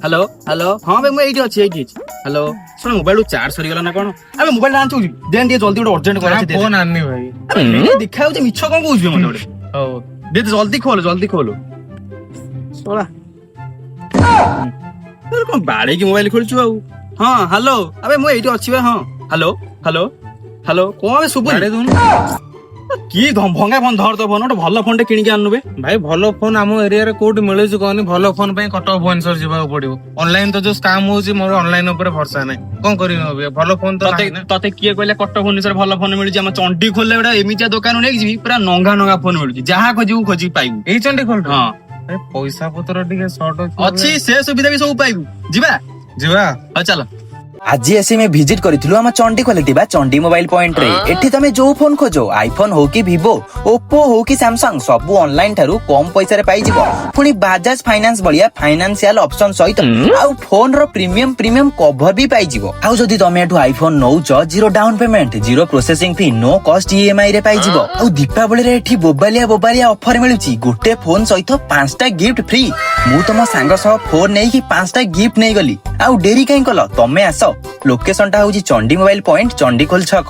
Hello, hello, ହଁ ବେ, ମୁଁ ଏଇଠି ଅଛି, ଏଇଠି ଅଛି। ହ୍ୟାଲୋ, ଶୁଣ, ମୋବାଇଲ ଚାର୍ଜ ସରିଗଲା ନା କଣ? ଆବେ, ମୋବାଇଲ ଆଣିଛୁ? ଦେନ୍ ଟିକେ ଜଲ୍ଦି, ଗୋଟେ ଅର୍ଜେଣ୍ଟ କଲ୍ ଅଛି, ଦେ। ଫୋନ ଆଣିନି ଭାଇ। ଆବେ, ଦେଖା ଯାଉଛି, ମିଛ କଣ କହୁଛୁ ବେ ମତେ ଗୋଟେ? ହଉ। ଦେ ଦେ, ଜଲ୍ଦି ଖୋଲ, ଜଲ୍ଦି ଖୋଲ। ଶଳା, ତୋର କଣ ବାଡେଇକି ମୋବାଇଲ ଖୋଲୁଛୁ ଆଉ? ହଁ, ହ୍ୟାଲୋ, ଆବେ ମୁଁ ଏଇଠି ଅଛି ବେ। ହଁ, ହ୍ୟାଲୋ, ହ୍ୟାଲୋ, ହ୍ୟାଲୋ, କଣ ବେ, ଶୁଭୁନି? ବାଡେଇ ଦଉନୁ। କି ଭଙ୍ଗା ଫୋନ, ଧର ତ ଫୋନ, ଗୋଟେ ଭଲ ଫୋନ ଟେ କିଣିକି ଆଣନୁ ବେ। ଭାଇ, ଭଲ ଫୋନ ଆମ ଏରିଆରେ କୋଉଠି ମିଳୁଛି କହନି? ଭଲ ଫୋନ ପାଇଁ କଟକ, ଭୁବନେଶ୍ୱର ଯିବାକୁ ପଡିବ। ଅନଲାଇନ ତ ଯୋଉ ସ୍କାମ ହଉଛି, ମୋର ଅନଲାଇନ ଉପରେ ଭରସା ନାହିଁ। କଣ କରିବି ଅବିକା? ଭଲ ଫୋନ ତ ତତେ ନାହିଁ ନା। ତତେ କିଏ କହିଲା କଟକ, ଭୁବନେଶ୍ୱର ଭଲ ଫୋନ ମିଳୁଛି? ଆମ ଚଣ୍ଡିଖୋଲରେ ଗୋଟେ ଏମିତିଆ ଦୋକାନ ନେଇକି ଯିବି, ପୁରା ନଙ୍ଗା ନଙ୍ଗା ଫୋନ ମିଳୁଛି। ଯାହା ଖୋଜିବୁ ଖୋଜିକି ପାଇବୁ। ଏଇ ଚଣ୍ଡିଖୋଲ? ହଁ। ପଇସା ପତ୍ର ଟିକେ ସର୍ଟ ଅଛି। ଅଛି, ସେ ସୁବିଧା ବି ସବୁ ପାଇବୁ। ଯିବା? ଯିବା। ହଉ, ଚାଲ। ଆଜି ଆସି ଆମେ ଭିଜିଟ କରିଥିଲୁ ଆମ ଚଣ୍ଡିଖୋଲରେ ଥିବା ଚଣ୍ଡି ମୋବାଇଲ ପଏଣ୍ଟ ରେ। ଏଠି ତମେ ଯୋଉ ଫୋନ ଖୋଜ, ଆଇଫୋନ ହଉ କି ଭିଭୋ, ଓପୋ ହଉ କି ସାମସଙ୍ଗ, ସବୁ ଅନଲାଇନ ଠାରୁ କମ ପଇସାରେ ପାଇଯିବ। ପୁଣି ବାଜାଜ ଫାଇନାନ୍ସ ଭଳିଆ ଫାଇନାନ୍ସିଆଲ ଅପସନ ସହିତ ଆଉ ଫୋନ ର ପ୍ରିମିୟମ ପ୍ରିମିୟମ କଭର ବି ପାଇଯିବ। ଆଉ ଯଦି ତମେ ଏଠୁ ଆଇଫୋନ ନଉଛ, zero down payment, zero processing fee, no cost EMI ରେ ପାଇଯିବ। ଆଉ ଦୀପାବଳିରେ ଏଠି ବୋବାଲିଆ ବୋବାଲିଆ ଅଫର ମିଳୁଛି, ଗୋଟେ ଫୋନ ସହିତ 5ଟା ଗିଫ୍ଟ ଫ୍ରି। ମୁଁ ତମ ସାଙ୍ଗ ସହ ଫୋନ ନେଇକି 5ଟା ଗିଫ୍ଟ ନେଇଗଲି। ଆଉ ଡେରି କାହିଁ କଲ? ତମେ ଆସ। ଲୋକେସନ ଟା ହଉଛି ଚଣ୍ଡି ମୋବାଇଲ ପଏଣ୍ଟ, ଚଣ୍ଡିଖୋଲ ଛକ।